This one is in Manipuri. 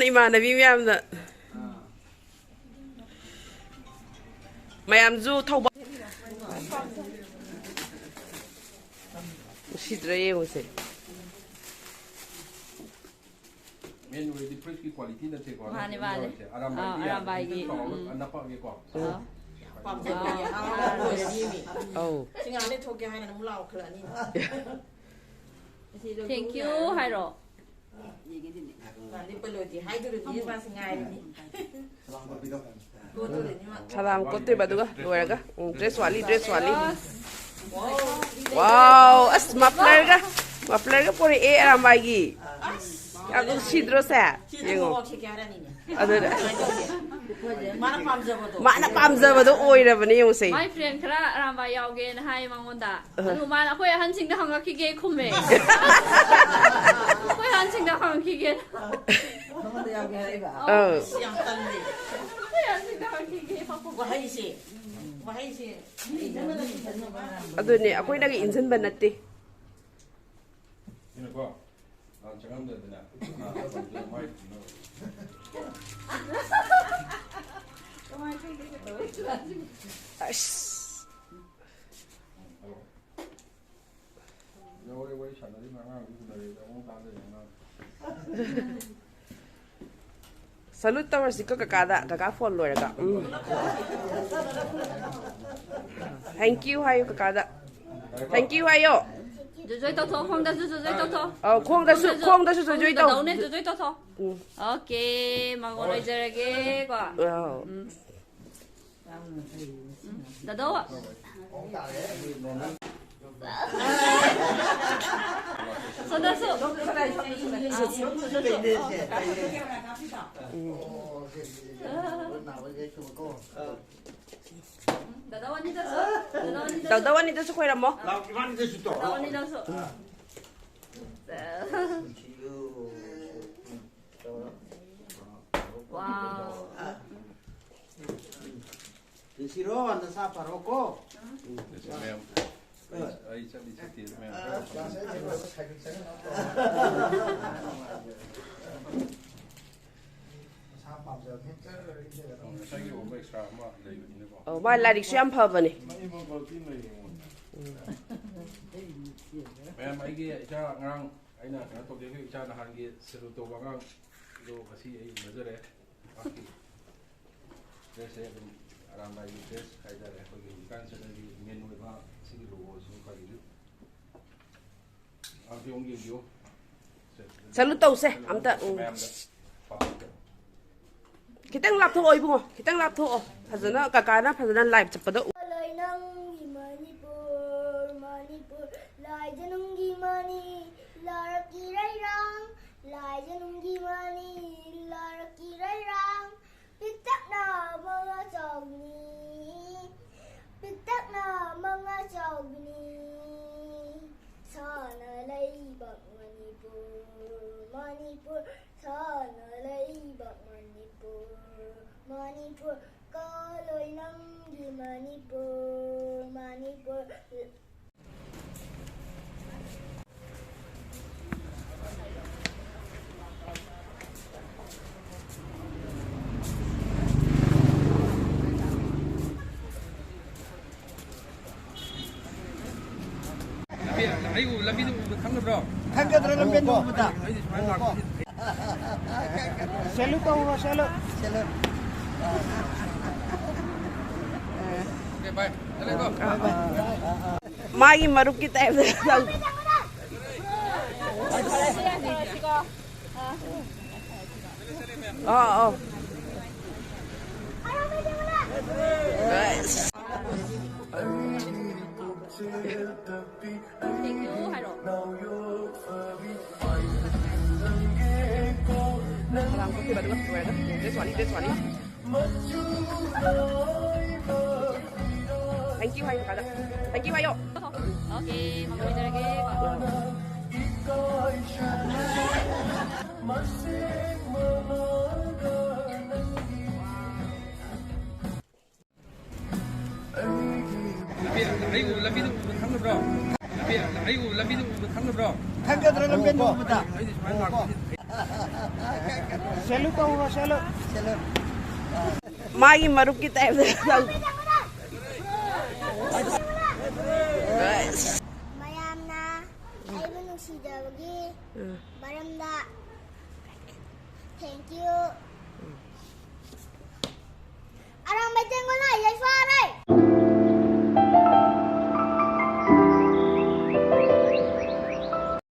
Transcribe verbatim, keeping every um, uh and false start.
ꯏꯃꯥꯟꯅꯕꯤ ꯃꯌꯥꯝꯅ, ꯃꯌꯥꯝꯁꯨ ꯊꯧꯕꯥꯜ ꯎꯁꯤꯗ꯭ꯔꯥ ꯌꯦꯡꯉꯨꯁꯦ꯫ ꯃꯦꯟ ꯑꯣꯏꯔꯗꯤ ꯐ꯭ꯔꯤꯖꯀꯤ ꯀ꯭ꯋꯥꯂꯤꯇꯤ ꯅꯠꯇꯦꯀꯣ, ꯃꯥꯅꯦ, ꯃꯥꯅꯦ꯫ ꯑꯔꯥꯝꯕꯥꯏꯒꯤ ꯑꯥ, ꯑꯔꯥꯝꯕꯥꯏꯒꯤ, ꯈꯤꯇꯪ ꯆꯥꯎꯔꯒ ꯎꯝ꯫ ꯅꯞꯄꯛꯑꯒꯦꯀꯣ꯫ ꯑꯥ꯫ ꯄꯥꯝꯖꯕꯒꯤ ꯑꯥ꯫ ꯑꯍꯥꯎꯕ ꯑꯣꯏꯔꯅꯤꯃꯤ꯫ ꯑꯧ꯫ ꯁꯤ ꯉꯥꯛ ꯂꯩꯊꯣꯛꯀꯦ ꯍꯥꯏꯅ ꯑꯃꯨꯛ ꯂꯥꯎꯈꯠꯂꯛꯑꯅꯤ꯫ Thank you ꯍꯥꯏꯔꯣ꯫ ꯂꯤꯞꯄ ꯂꯣꯏꯗꯦ ꯍꯥꯏꯗꯣꯔꯤꯕꯅꯤ, ꯃꯥꯁꯤ ꯉꯥꯏꯔꯤꯅꯤ꯫ ꯁꯂꯥꯝ ꯀꯣꯠꯇꯣꯔꯤꯅꯤ ꯃꯥ꯫ ꯁꯂꯥꯝ ꯀꯣꯠꯇꯣꯏꯕ, ꯑꯗꯨꯒ ꯂꯣꯏꯔꯒ꯫ ꯎꯝ, ꯗ꯭ꯔꯦꯁ ꯋꯥꯠꯂꯤ, ꯗ꯭ꯔꯦꯁ ꯋꯥꯠꯂꯤ꯫ ꯋꯥꯎ, ꯑꯁ, ꯃꯐ꯭ꯂꯔꯒ, ꯃꯐ꯭ꯂꯔꯒ ꯄꯣꯔꯛꯑꯦ ꯑꯔꯥꯝꯕꯥꯏꯒꯤ꯫ ꯑꯁ, ꯌꯥꯝ ꯅꯨꯡꯁꯤꯗ꯭ꯔꯣ ꯁꯦ? ꯁꯤ ꯌꯦꯡꯉꯣ꯫ ꯊꯧꯕꯥꯜ ꯋꯥꯛꯁꯦ ꯀꯌꯥ ꯍꯥꯏꯔꯅꯤꯅꯦ꯫ ꯑꯗꯨꯅ ꯃꯥꯅ ꯄꯥꯝꯖꯕꯗꯣ꯫ ꯃꯥꯅ ꯄꯥꯝꯖꯕꯗꯣ ꯑꯣꯏꯔꯕꯅꯦ ꯌꯦꯡꯉꯨꯁꯦ꯫ My friend ꯈꯔ ꯑꯔꯥꯝꯕꯥꯏ ꯌꯥꯎꯒꯦꯅ ꯍꯥꯏ ꯃꯉꯣꯟꯗ꯫ ꯑꯗꯨ ꯃꯥꯅ, "ꯑꯩꯈꯣꯏ ꯑꯍꯟꯁꯤꯡꯗ ꯍꯪꯉꯛꯈꯤꯒꯦ" ꯈꯨꯝꯃꯦ꯫ "ꯑꯩꯈꯣꯏ ꯑꯍꯟꯁꯤꯡꯗ ꯍꯪꯉꯛꯈꯤꯒꯦ"꯫ ꯅꯉꯣꯟꯗ ꯌꯥꯎꯒꯦ ꯍꯥꯏꯔꯛꯏꯕ? ꯑꯧ꯫ ꯑꯁ, ꯌꯥꯝ ꯇꯜꯂꯦ꯫ "ꯑꯩꯈꯣꯏ ꯑꯍꯟꯁꯤꯡꯗ ꯍꯪꯉꯛꯈꯤꯒꯦ" ꯄꯥꯄꯨ꯫ ꯋꯥꯍꯩꯁꯦ, ꯋꯥꯍꯩꯁꯦ꯫ ꯑꯗꯨꯅꯦ, ꯑꯩꯈꯣꯏꯅꯒ ꯏꯟꯁꯤꯟꯕ ꯅꯠꯇꯦ꯫ ꯁꯤꯅꯀꯣ, ꯅꯍꯥꯟ ꯆꯪꯉꯝꯗꯗꯅ, ꯅꯍꯥꯟ ꯆꯪꯉꯝꯗꯗꯅ ꯃꯥꯏ ꯄꯤꯅꯕ꯫ ꯑꯁ꯫ ꯎꯝ, ꯍꯜꯂꯣ꯫ ꯌꯧꯔꯦ, ꯋꯥꯔꯤ ꯁꯥꯟꯅꯔꯤꯕ ꯑꯉꯥꯡꯗꯨ ꯎꯅꯔꯦ, ꯑꯃꯨꯛ ꯇꯥꯟꯅꯔꯦ ꯑꯉꯥꯡ꯫ Salute ꯇꯧꯔꯁꯤꯀꯣ ꯀꯀꯥꯗ, ꯀꯀꯥ ꯐꯣꯟ ꯂꯣꯏꯔꯒ꯫ ꯎꯝ꯫ Thank you ꯍꯥꯏꯌꯨ ꯀꯀꯥꯗ꯫ Thank you ꯍꯥꯏꯌꯣ꯫ ꯖꯣꯖꯣꯏ ꯇꯧꯊꯣꯛꯑꯣ, ꯈꯣꯡꯗꯁꯨ ꯖꯣꯖꯣꯏ ꯇꯧꯊꯣꯛꯑꯣ꯫ ꯑꯧ, ꯈꯣꯡꯗꯁꯨ, ꯈꯣꯡꯗꯁꯨ ꯈꯣꯡꯗꯁꯨ ꯖꯣꯖꯣꯏ ꯇꯧ꯫ ꯗꯗꯧꯅꯦ, ꯖꯣꯖꯣꯏ ꯇꯧꯊꯣꯛꯑꯣ꯫ ꯎꯝ꯫ OK, ꯃꯉꯣꯟ ꯑꯣꯏꯖꯔꯒꯦꯀꯣ꯫ ꯑꯧ꯫ ꯎꯝ꯫ ꯗꯥꯗꯥ꯫ ꯁꯣꯝꯗꯁꯨ꯫ ꯗꯥꯗꯥ ꯑꯅꯤꯗꯁꯨ꯫ ꯗꯥꯗꯥ ꯑꯅꯤꯗꯁꯨ꯫ ꯗꯥꯗꯥ ꯑꯅꯤꯗꯁꯨ ꯈꯣꯏꯔꯝꯃꯣ꯫ ꯗꯥꯗꯥ ꯑꯅꯤꯗꯁꯨ꯫ Wow. ꯁꯤꯔꯣ, ꯅꯁꯥ ꯐꯔꯣꯀꯣ꯫ ꯃꯌꯥꯝ, ꯑꯩ, ꯑꯩ ꯆꯠꯂꯤ ꯆꯠꯇꯦ ꯃꯌꯥꯝ꯫ ꯉꯁꯥꯏꯒꯤ ꯑꯣꯏꯕ ꯑꯦꯛꯁꯇ꯭ꯔꯥ ꯑꯃ ꯂꯩꯕꯅꯤꯅꯀꯣ꯫ ꯑꯧ, ꯃꯥ ꯂꯥꯏꯔꯤꯛꯁꯨ ꯌꯥꯝ ꯐꯕꯅꯦ꯫ ꯃꯌꯥꯝ, ꯑꯩꯒꯤ ꯏꯆꯥ ꯑꯉꯥꯡ, ꯑꯩꯅ ꯀꯩꯅꯣ ꯇꯧꯖꯩ, ꯑꯩꯈꯣꯏ ꯏꯆꯥ ꯅꯍꯥꯟꯒꯤ ꯁꯦꯂꯨ ꯇꯧꯕ ꯑꯉꯥꯡꯗꯣ ꯉꯁꯤ ꯑꯩ ꯎꯅꯖꯔꯦ꯫ ꯃꯍꯥꯛꯀꯤ ꯗ꯭ꯔꯦꯁꯁꯦ ꯑꯗꯨꯝ ꯑꯔꯥꯝꯕꯥꯏꯒꯤ ꯗ꯭ꯔꯦꯁ ꯍꯥꯏꯇꯥꯔꯦ, ꯑꯩꯈꯣꯏꯒꯤ ꯍꯧꯖꯤꯛꯀꯥꯟ ꯆꯠꯅꯕꯤ ꯃꯦꯟ ꯑꯣꯏꯕ ꯁꯤꯒꯤ ꯂꯣꯒꯣꯁꯤꯃ ꯈꯔ ꯌꯦꯡꯕꯤꯌꯨ꯫ ꯑꯝꯇ ꯑꯃꯨꯛ ꯌꯦꯡꯕꯤꯌꯨ꯫ ꯁꯦ, ꯆꯠꯂꯨ ꯇꯧꯁꯦ, ꯑꯝꯇ, ꯎꯝ꯫ ꯃꯌꯥꯝꯗ ꯄꯥꯕꯤꯌꯨ꯫ ꯈꯤꯇꯪ ꯂꯥꯞꯊꯣꯛꯑꯣ ꯏꯕꯨꯡꯉꯣ, ꯈꯤꯇꯪ ꯂꯥꯞꯊꯣꯛꯑꯣ꯫ ꯐꯖꯅ, ꯀꯀꯥꯅ ꯐꯖꯅ ꯂꯥꯏꯚ ꯆꯠꯄꯗ ꯎ-, ꯂꯣꯏ ꯅꯪꯒꯤ ꯃꯅꯤꯄꯨꯔ, ꯃꯅꯤꯄꯨꯔ, ꯂꯥꯏꯖꯅꯨꯡꯒꯤ ꯃꯅꯤ, ꯂꯥꯔꯛꯀꯤ ꯂꯩꯔꯥꯡ, ꯂꯥꯏꯖꯅꯨꯡꯒꯤ ꯃꯅꯤ, ꯂꯥꯔꯛꯀꯤ ꯂꯩꯔꯥꯡ, ꯄꯤꯛꯇꯛꯅ ꯃꯉꯥ ꯆꯥꯎꯅꯤ, ꯄꯤꯛꯇꯛꯅ ꯃꯉꯥ ꯆꯥꯎꯒꯅꯤ, ꯁꯥꯅ ꯂꯩꯕꯥꯛ ꯃꯅꯤꯄꯨꯔ, ꯃꯅꯤꯄꯨꯔ, ꯁꯥꯅ ꯂꯩꯕꯥꯛ ꯃꯅꯤꯄꯨꯔ, ꯃꯅꯤꯄꯨꯔ, ꯀꯥꯂꯣꯏ ꯅꯪꯒꯤ ꯃꯅꯤꯄꯨꯔ, ꯃꯅꯤꯄꯨꯔ꯫ ꯂꯝꯕꯤ, ꯑꯩ ꯎ-, ꯂꯝꯕꯤꯗꯨ ꯎꯕ ꯈꯪꯒꯗ꯭ꯔꯣ? ꯈꯪꯒꯗ꯭ꯔꯣ ꯂꯝꯕꯤꯗꯨ ꯎꯕꯗ? ꯑꯩꯗꯤ ꯁꯨꯃꯥꯏꯅ ꯂꯥꯛꯄꯁꯤ꯫ ꯁꯦꯂꯨꯠ ꯇꯧꯔꯣ, ꯁꯦꯂꯨꯠ꯫ ꯁꯦꯂꯨꯠ꯫ ꯑꯣꯀꯦ, ꯕꯥꯏ꯫ ꯆꯠꯂꯦꯀꯣ? ꯃꯥꯒꯤ ꯃꯔꯨꯞꯀꯤ ꯇꯥꯏꯞꯇ ꯇꯧ-, ꯑꯥ, ꯑꯥ꯫ Thank you ꯍꯥꯏꯔꯣ꯫ ꯁꯂꯥꯝ ꯀꯛꯈꯤꯕ ꯑꯗꯨꯒ ꯂꯣꯏꯔꯦ꯫ This one, this one. Thank you ꯍꯥꯏꯌꯣ, ꯀꯀꯥꯗ꯫ Thank you ꯍꯥꯏꯌꯣ꯫ Okay, ꯃꯪ ꯐꯔꯖꯔꯒꯦ꯫ ꯂꯝꯕꯤ, ꯑꯩ ꯎ-, ꯂꯝꯕꯤꯗꯨ ꯎꯕ ꯈꯪꯒꯗ꯭ꯔꯣ? ꯂꯝꯕꯤ, ꯑꯩ ꯎ-, ꯂꯝꯕꯤꯗꯨ ꯎꯕ ꯈꯪꯒꯗ꯭ꯔꯣ? ꯈꯪꯒꯗ꯭ꯔꯣ ꯂꯝꯕꯤꯗꯨ ꯎꯕꯗ? ꯑꯩꯗꯤ ꯁꯨꯃꯥꯏꯅ ꯂꯥꯛꯄꯁꯤ꯫ Salute ꯇꯧꯔꯣ, salute. ꯃꯥꯒꯤ ꯃꯔꯨꯞꯀꯤ type ꯇ ꯇꯧ꯫ ꯃꯌꯥꯝꯅ ꯑꯩꯕꯨ ꯅꯨꯡꯁꯤꯖꯕꯒꯤ ꯎꯝ꯫ ꯃꯔꯝꯗ thank you꯫